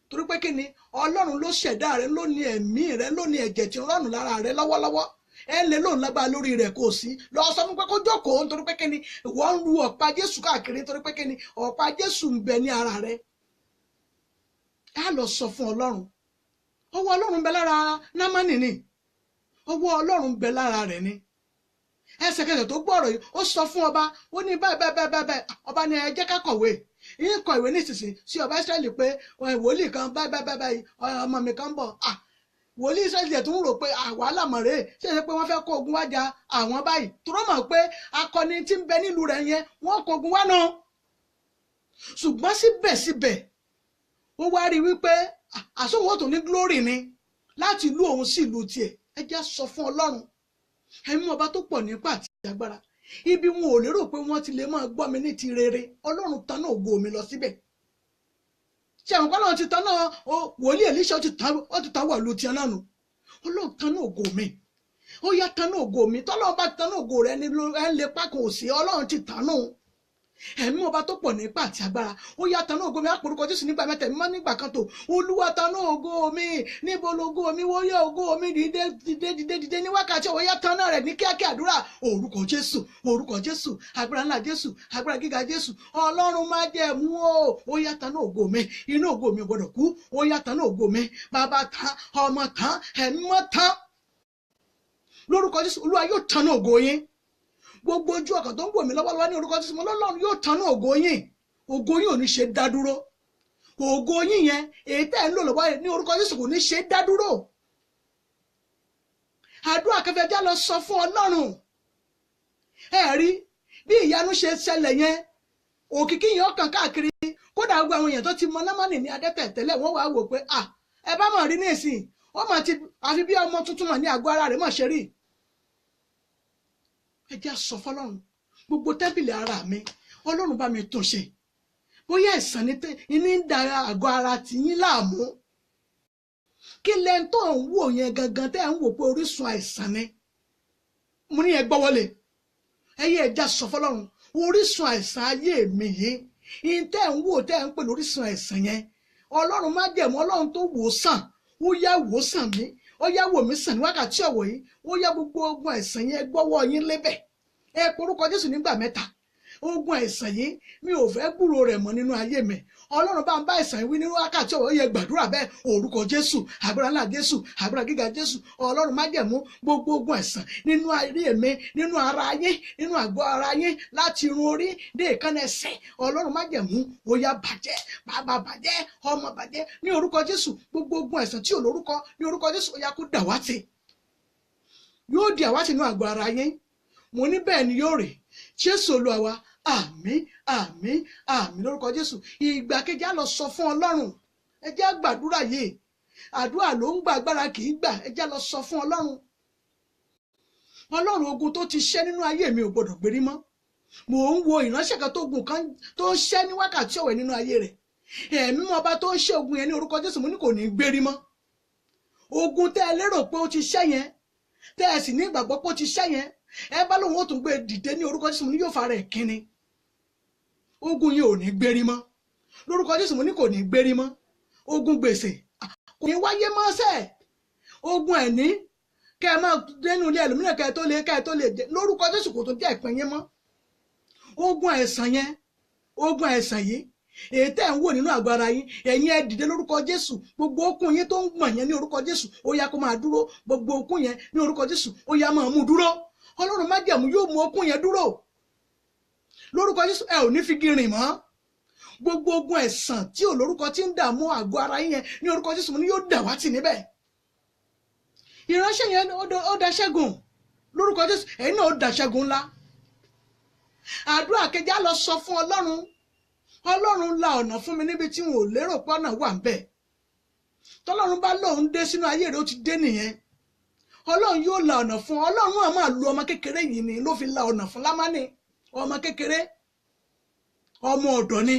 Torí pé kí ni, Ọlọ́run ló ṣẹ̀dá rẹ, ló ní ẹ̀mí rẹ, ló ní ẹ̀jẹ̀ tí ń rọ̀nù lára rẹ lọ́wọ́lọ́wọ́. Ẹ lè lóun lágbára lórí rẹ̀ kò sí. Lọ sọ fún pé kó jókòó, nítorí pé kí ni, wọ́n ń ru ọ̀pá Jésù káàkiri, nítorí pé kí ni, ọ̀pá Jésù ń bẹ ní ara rẹ. Ẹ lọ sọ fún Ọlọ́run. Ọwọ́ Ọlọ́run ń bẹ lára Námánì ni, ọwọ́ Ọlọ́run ń bẹ lára rẹ̀ ni. Ẹsẹ̀kẹsẹ̀ tó gbọ́ ọ̀rọ̀ yìí, ó sọ fún ọba, ó ní báyìí báyìí báyìí báyìí. Ọba ní ẹ jẹ́ ká kọ̀wé. Yín kọ ìwé nísinsìnyí sí ọba Ísírẹ́lì pé wòlíì kan báyìí báyìí báyìí, ọmọ mi kan ń bọ̀. Wòlíì Ísírẹ́lì ẹ̀ tún ń rò pé wàhálà mọ̀ rèé, ṣé ṣe pé wọ́n fẹ́ kó ogun wá ja àwọn báyìí? Torọ́ mọ̀ pé akọni tí ń bẹ nílùú rẹ̀ yẹn, wọ́n kó ogun wá náà. Ṣùgbọ́n síbẹ̀síbẹ̀ ó wá rí wípé àsòwò tó ní glory ni láti ìlú òun sí ìlú tiẹ̀. Ẹ jẹ́ sọ fún Ọlọ́run. Ẹ̀mí ọba tó pọ̀ nípa àti agbára, ibi wọn ò lérò pé wọ́n ti lè máa gbọ́ mi ní ti rere, Ọlọ́run taná ògo mi lọ síbẹ̀. Ṣé àwọn kan náà ti taná wòlíì Èlíṣà, ó ti tan wọ̀lú tiẹ̀ náà nù. Ọlọ́run taná ògo mi, ó yá taná ògo mi. Tọ́lọ́run bá taná ògo rẹ ní ẹ ń lè pákó òsì, Ọlọ́run ti tanú. Ẹ̀mí ọba tó pọ̀ nípa àti agbára, ó yá taná ògo mi. Àpòrúkọ Jésù nígbà mẹ́ta, mímọ́ nígbà kan tó. Olúwa taná ògo mi, níbo lògo mi, wọ́n yá ògo mi, dìde dìde dìde dìde ní wákàtí ọ̀wọ́, yá taná rẹ̀ ní kíákíá. Àdúrà. Orúkọ Jésù, orúkọ Jésù, agbára ńlá Jésù, agbára gíga Jésù, Ọlọ́run má jẹ̀mú o, ó yá taná ògo mi, inú ògo mi gbọ́dọ̀ kú, ó yá taná ògo mi, bàbá tán, ọmọ tán, ẹ̀mí mọ́ tán. Lórúkọ Jésù, Olúwa yóò taná ògo yín. Gbogbo ojú ọkàn tó ń wò mí lọ́wọ́lọ́wọ́ ní orúkọ Jésù, Ọlọ́run yóò tanná ògo yín. Ògo yín ò ní ṣe dá dúró. Ògo yín yẹn, èyí tẹ́ ẹ̀ ń lò lọ́wọ́ ní orúkọ Jésù kò ní ṣe dá dúró. Àdúrà kẹfẹ́ já lọ sọ fún Ọlọ́run. Ẹ rí bí ìyanu ṣe ṣẹlẹ̀ yẹn, òkìkí yẹn ọkàn káàkiri. Kódà gbogbo àwọn èèyàn tó ti mọ Námánì ní adẹ́tẹ̀ tẹ́lẹ̀, wọ́n wàá wò pé à ẹ bá mọ̀ rí nísìnyí, ó mà ti àfi bí ọmọ tuntun mà ní àgọ́ ara rẹ̀ mọ̀ ṣe rí. Ẹ jẹ́ sọ fọ́lọ́run, gbogbo tẹ́bìlì ara mi, Ọlọ́run bá mi tún ṣe. Bóyá àìsàn ní ń da àgọ́ ara tìyín láàmú, kí lẹ́ń tó ń wò yẹn gangan tẹ́ ẹ̀ ń wò pé orísun àìsàn ni, mo ní ẹ gbọ́wọ́lé. Ẹ yẹ ẹ jẹ́ sọ fọ́lọ́run, orísun àìsàn ayé mi yìí, ìyẹn tẹ́ ẹ̀ ń wò tẹ́ ẹ̀ ń pè lórísun àìsàn yẹn, Ọlọ́run má jẹ̀mú, Ọlọ́run tó wò sàn, ó yá wò sàn mí, ó yá wò mí sàn ní wákàtí ọ̀wọ̀ yìí, ó yá gbogbo ogun àìsàn yẹn gbọ́wọ́ yín lébẹ̀. Ẹ porúkọ Jésù nígbà mẹ́ta. Ogun àìsàn yìí mi ò fẹ́ gbúrò rẹ̀ mọ́ nínú ayé mi. Ọlọ́run bá ń bá àìsàn yìí wí nínú wákàtí ọ̀wọ̀ yẹ gbàdúrà bẹ́ẹ̀. Orúkọ Jésù, agbára ńlá Jésù, agbára gíga Jésù, Ọlọ́run májẹ̀mú, gbogbo ogun àìsàn nínú ayé mi, nínú ara yín, nínú àgọ́ ara yín, láti irun orí dé èékánná ẹsẹ̀, Ọlọ́run májẹ̀mú, ó yá bàjẹ́, bàbá bàjẹ́, ọmọ bàjẹ́ ní orúkọ Jésù. Gbogbo ogun àìsàn tí ò lórúkọ ní orúkọ Jésù, ó yá kó dàwátì, yóò di àwátì nínú àgọ́ ara yín. Mo ní bẹ́ẹ̀ ni yóò rè. Jésù Olúwa wa, àmín àmín àmín lórúkọ Jésù. Ìgbà kejì á lọ sọ fún Ọlọ́run. Ẹ jẹ́ gbàdúrà yìí, àdúrà ló ń gbà, agbára kì í gbà. Ẹ jẹ́ lọ sọ fún Ọlọ́run. Ọlọ́run, ogun tó ti ṣẹ́ nínú ayé mi ò gbọdọ̀ gbérí mọ́. Mò ń wo ìránṣẹ́ kan tó gun kan tó ń ṣẹ́ ní wákàtí ọ̀wẹ̀ nínú ayé rẹ̀. Ẹ̀mí ọba tó ń ṣẹ́ ogun yẹn ní orúkọ Jésù, mo ní kò ní gbérí mọ́. Ogun tẹ́ ẹ lérò pé ó ti ṣẹ́ yẹn, tẹ́ ẹ sì ní ìgbàgbọ́ pé ó ti ṣẹ́ yẹn, ẹ bá lóun ó tún gbé dìde ní orúkọ Jésù, ní yóò fara ẹ̀ kínni. Ogun yìí ò ní gbérí mọ́. Lórúkọ Jésù mo ní kò ní gbérí mọ́. Ogun gbèsè kò ní wáyé mọ́ sẹ́ẹ̀. Ogun ẹ̀ní kẹ́ ẹ máa dénú ilé ẹlòmíràn kẹ́ ẹ tó lè jẹ, lórúkọ Jésù kò tó jẹ́ ìpín yín mọ́. Ogun àìsàn yẹn, ogun àìsàn yìí èyí tẹ́ ń wò nínú àgọ́ ara yín, ẹ̀yin ẹ dìde lórúkọ Jésù. Gbogbo okun yín tó ń gbọ̀n yẹn ní orúkọ Jésù ó yá kó máa dúró. Gbogbo okun yẹn ní orúkọ Jésù ó yá máa mú dúró. Ọlọ́run májẹ̀mú yóò mú okun yẹn dúró lórúkọ Jésù. Ẹ ò ní fi gírin mọ́. Gbogbo ogun ẹ̀sàn tí ò lórúkọ tí ń dààmú àgọ́ ara yín yẹn ní orúkọ Jésù mo ní yóò dàwátì níbẹ̀. Ìránṣẹ́ yẹn ó da ṣẹ́gun lórúkọ Jésù, ẹ̀yin náà ó da ṣẹ́gun ńlá. Àdúrà kejì á lọ sọ fún Ọlọ́run. Ọlọ́run la ọ̀nà fún mi níbi tí n ò lérò pé ọ̀nà wà ń bẹ̀. Tọ́lọ́run bá lóun dé sínú ayé rẹ̀, ó ti dé nìyẹn. Ọlọ́run yóò la ọ̀nà fún. Ọlọ́run á máa lu ọmọ kékeré yìí ni ló fi la ọ̀nà fún Lámánì. Ọmọ kékeré, ọmọ ọ̀dọ̀ ni,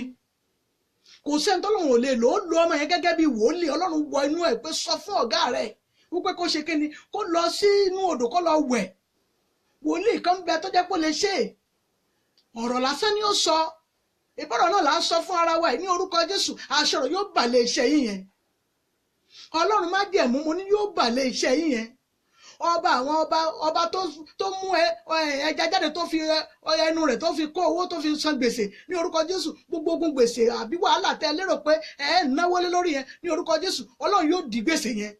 kò sẹ́ni tọ́lọ́run ò lè lò. Ó lo ọmọ yẹn gẹ́gẹ́ bí wòlíì. Ọlọ́run wọ inú ẹ̀ pé sọ fún ọ̀gá rẹ̀ wípé kó ṣe kíni, kó lọ sí inú odò kó lọ wẹ̀. Wòlíì kan bẹ tó jẹ́ pé ó lè ṣe, ọ̀rọ̀ lásán ni ó sọ. Ìbọ̀rọ̀ náà là ń sọ fún ara wa ní orúkọ Jésù. Aṣọ̀rọ̀ yóò bà lé iṣẹ́ yín yẹn. Ọlọ́run májẹ̀mú mo ní yóò bà lé iṣẹ́ yín yẹn. Ọba àwọn ọba, ọba tó mú ẹja jáde tó fi ẹnu rẹ̀ tó fi kó owó tó fi san gbèsè ní orúkọ Jésù. Gbogbo ogun gbèsè àbí wàhálà tẹ lérò pé ẹ ń náwó lé lórí yẹn ní orúkọ Jésù, Ọlọ́run yóò dí gbèsè yẹn.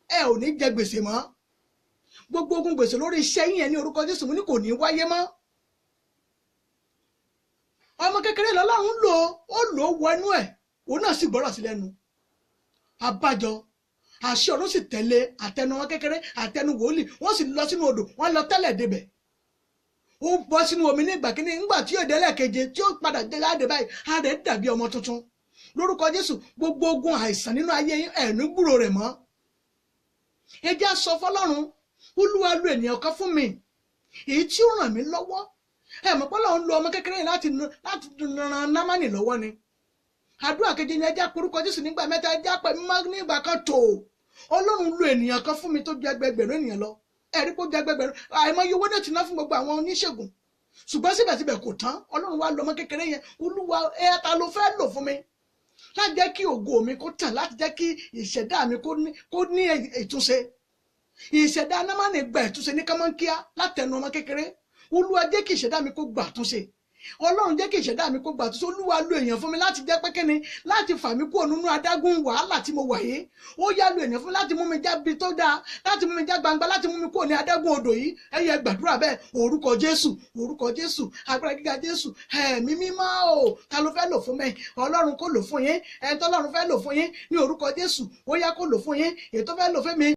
Ẹ ò ní jẹ gbèsè mọ́. Gbogbo ogun gbèsè lórí iṣẹ́ yín yẹn ní orúkọ Jésù mo ní kò ní wáyé mọ́. Ọmọ kékeré lọ́lọ́run lò ó, lò ó wọ inú ẹ̀, òun náà sì gbọ́rọ̀ sí lẹ́nu. Abájọ àṣẹ ọ̀run sì tẹ̀lé àtẹnu ọmọ kékeré àtẹnu wòlíì, wọ́n sì lọ sínú odò, wọ́n lọ tẹ́lẹ̀ débẹ̀. Ó bọ́ sínú omi ní ìgbà kínní, ńgbà tí yóò dé lẹ́ẹ̀keje tí ó padà dé láde báyìí, á rẹ̀ dàbí ọmọ tuntun. Lórúkọ Jésù gbogbo ogun àìsàn nínú ayé yín ẹ̀ ní gbúrò rẹ̀ mọ́. Ẹ jẹ́ á sọ fọ́lọ́run, Olúwa lo ènìyàn kan fún mi èyí tí ó ràn mí lọ́wọ́. Ẹ mọ̀ pé Ọlọ́run lo ọmọ kékeré láti ran Námánì lọ́wọ́ ni. Àdúrà kejì ni ẹ jẹ́ porúkọ Jésù nígbà mẹ́ta, ẹ jẹ́ pẹ̀ mímọ́ nígbà kan tó. Ọlọ́run lo ènìyàn kan fún mi tó ju ẹgbẹgbẹ̀rún ènìyàn lọ. Ẹ̀rí pé ó ju ẹgbẹgbẹ̀rún, àìmọye owó náà ti ná fún gbogbo àwọn oníṣègùn, ṣùgbọ́n síbẹ̀síbẹ̀ kò tán. Ọlọ́run wá lo ọmọ kékeré yẹn. Olúwa ẹ ta ló fẹ́ lò fún mi láti jẹ́ kí ògo mi kó tàn, láti jẹ́ kí ìṣẹ̀dá mi kó ní ìtúnṣe. Ìṣẹ̀dá Námánì gba ìtúnṣe ní kánmọ́nkíá látẹnu ọmọ kékeré. Olúwa jẹ́ kí ìṣẹ̀dá mi kó gbà àtúnṣe. Ọlọ́run jẹ́ kí ìṣẹ̀dá mi kó gbà àtúnṣe. Olúwa lo èèyàn fún mi láti jẹ́ pé kíni, láti fà mí kúrò nínú adágún wàhálà tí mo wà yìí. Ó yá lo èèyàn fún mi láti mú mi jábi tó dáa, láti mú mi já gbangba, láti mú mi kúrò ní adágún odò yìí. Ẹ yẹ gbàdúrà bẹ́ẹ̀. Orúkọ Jésù, orúkọ Jésù, agbára gíga Jésù, ẹ̀mí mímọ́ o, ta ló fẹ́ lò fún mi? Ọlọ́run kó lò fún yín. Ẹni tọ́lọ́run fẹ́ lò fún yín ní orúkọ Jésù, ó yá kó lò fún yín. Èyí tó fẹ́ lò fún mi.